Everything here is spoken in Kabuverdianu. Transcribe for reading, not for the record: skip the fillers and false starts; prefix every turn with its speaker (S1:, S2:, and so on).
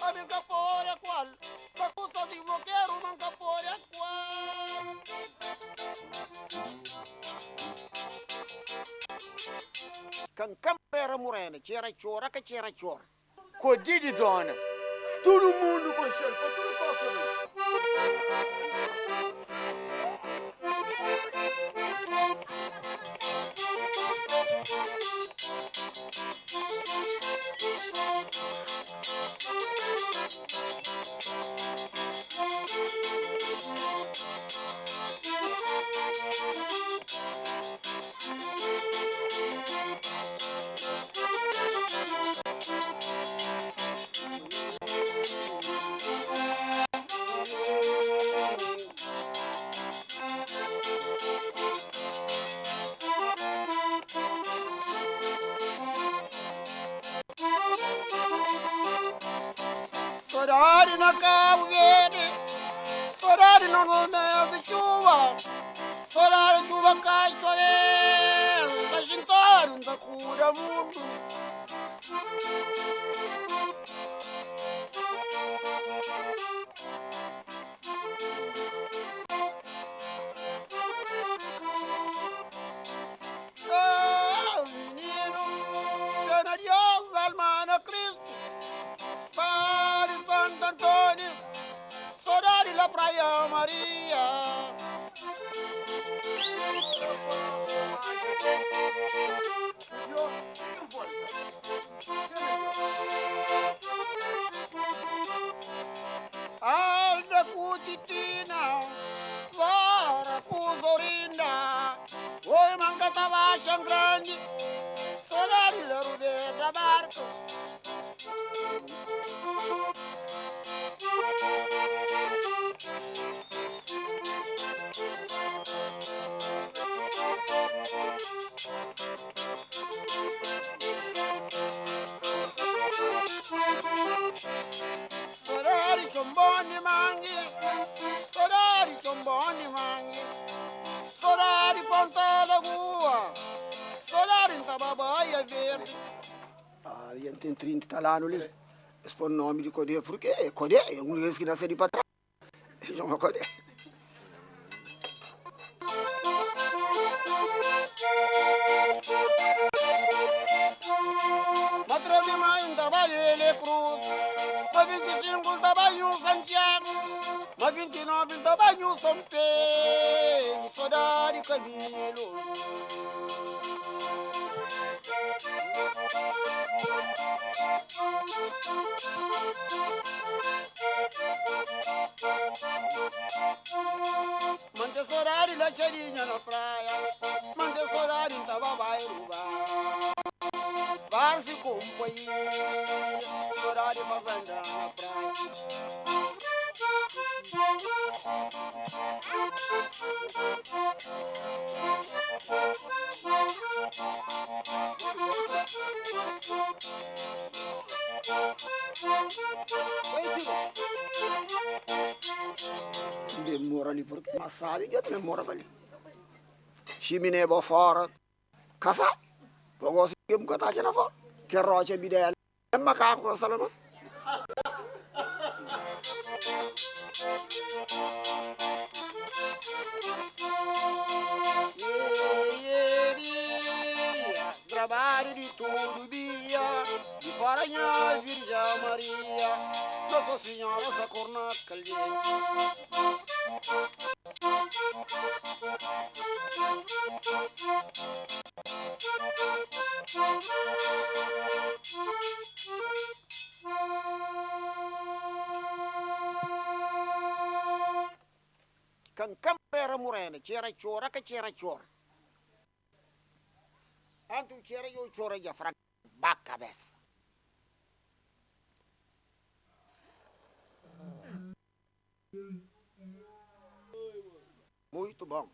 S1: Ami N ka pode kual Pa kusas di bokeru ma N ka pode kual. Kankan era murena, txera txora ka txera txora.
S2: Kodi di dona, tudu mundu konxe-l pa tudu toka bai.
S1: Sodadi na Kabu Verdi, sodadi na nos mes di txuba, sodadi txuba kai txobe, N ta xintadu N ta kuda mundu. Oh, mininu, fé na Dios, alma na Kristu, Padre Santo Antônio, sodadi la Praia Maria. Alda ku Titina, Zora ku Zorinda, Oi manka ta baxa grandi, sodadi la rubera barku. Sodadi txonbon di mangi, sodadi txonbon di mangi, sodadi ponta lagua, sodadi N ta ba Baia Verdi.
S3: Ah, N ten 30 tal anu li, es pon nomi di Kodé purke é Kodé, é un des ki nase di pa tras, es txoma Kodé.
S1: Ma 3 di maiu N ta bai Ele Cruz, ma 25 N ta bai Nhu Santiagu, ma 29 N ta bai Nhu Son Pedru, sodadi Kamilu. Mante sodadi la txadinha na praia, mante sodadi N ta ba bai Ruba. Barsi kompanhia, sodadi fazenda na praia.
S3: N ben mora li purki mas sabi dja N ben moraba li. Ximiné bo fora ka sabi, bo gosi ke bu ka ta atxa na fora. Kel rotxa bidela nen makaku ka sta la mas.
S1: Trabadju di tudu dia Di fora nha Virja Maria Nossa Senhora socorro na caldeira.
S3: Kankan era morena, txera txora ka txera txora. Antu txera yo txora dja fra ba kabesa. Muito bom.